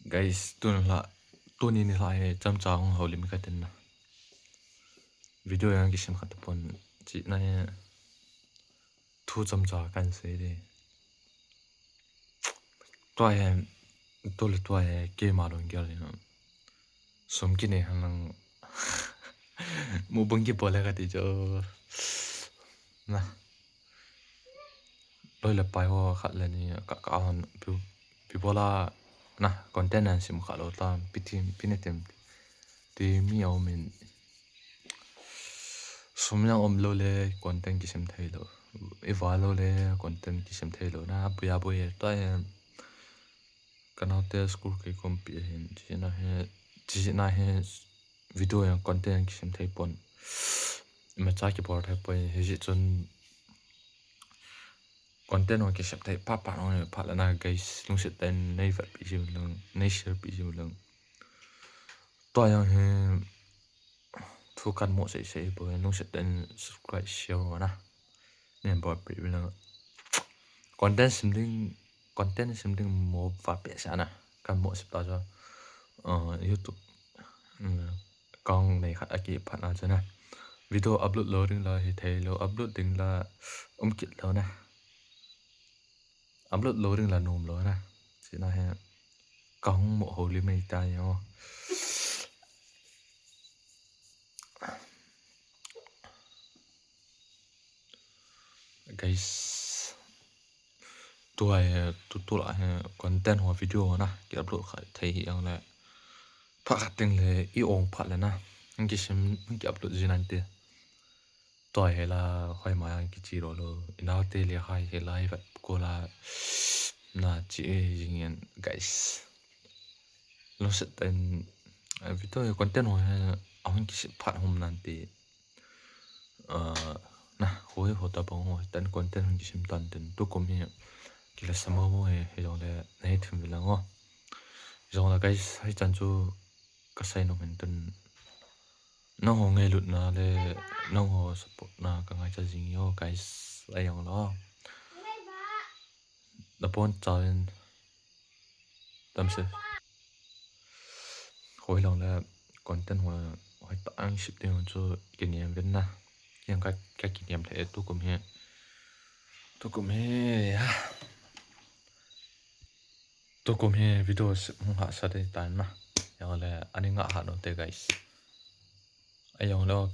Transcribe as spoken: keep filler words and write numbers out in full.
Guys, tun la, tuni ni la he chomcha hung houlim ka tin na. Video jong kisem kha tapon, chi na he thu chomcha kan sei de. Tua he, tu le tua he, keima lunggel ni na. Sum kinei hen lang. Mukbang kibol le kati chu. Na. Loi le pai ho khat le ni ka, ka hon pi, pi bola na content an sim kha lou ta, pi tim, pi ne tim. Ti mi a um in. Sum jong um lou le content kisem thei lou. I va lou le content kisem thei lou na, a bui a bui ta he. Ka naote school kei kompi ahin, chi na he, chi na he video jong content kisem thei pon. Imacha kibol thei poi, hijeh chun content ho kisem thei pha pha nong pha le na guys, lungset tah in nei vet pi ji u lang, nei share pi ji u lang. Tua jong he thu kan mo sei sei poi, lungset tah in subscribe share ho na. Nen bol pi u lang. Content sim ding, content sim ding mo va pe sa na. Kan mo sep ta chu, uh, YouTube, um, account nei khat a kiphat na chu na. Video upload lou ding la hi thei lou, upload ding la um kit lou na. Upload lou ding la nom lou na. Chi na he ka hung mo houlim mai ta yo. Guys, tua he, tu, tu la he content ho video na ki upload kha thei hi jong le. Pha khat teng le i ong phat le na. Nang kisem, nang ki upload ji nante. Tua he la, hoi ma jong kichi lou lou. I naote le hai he la, i vet ko la. Na chi e jing in, guys. Lungset tah in, a, video he content ho he, a hung kisem phat hom nante. Uh, na, hoi ho ta bang ho, tan content hung kisem tan tin. Tukum hi, kila sama ho he, he jong le, na he thim vi lang ho. Jong la guys, hai chan chu, ka sai nom hen tun. Nangho ngailutna le, nangho support na ka ngaicha jing yo, guys, a jong lo. Na pon chauvin tam se. Hoi long le content ho hoi tah a sip ding chu kiniam ven na. Yang ka, ka kiniam le tukum he. Tukum he ya. Tukum he video sip hung hahsa ding tan na. Yang le ani nga ha no te guys. A jong lo.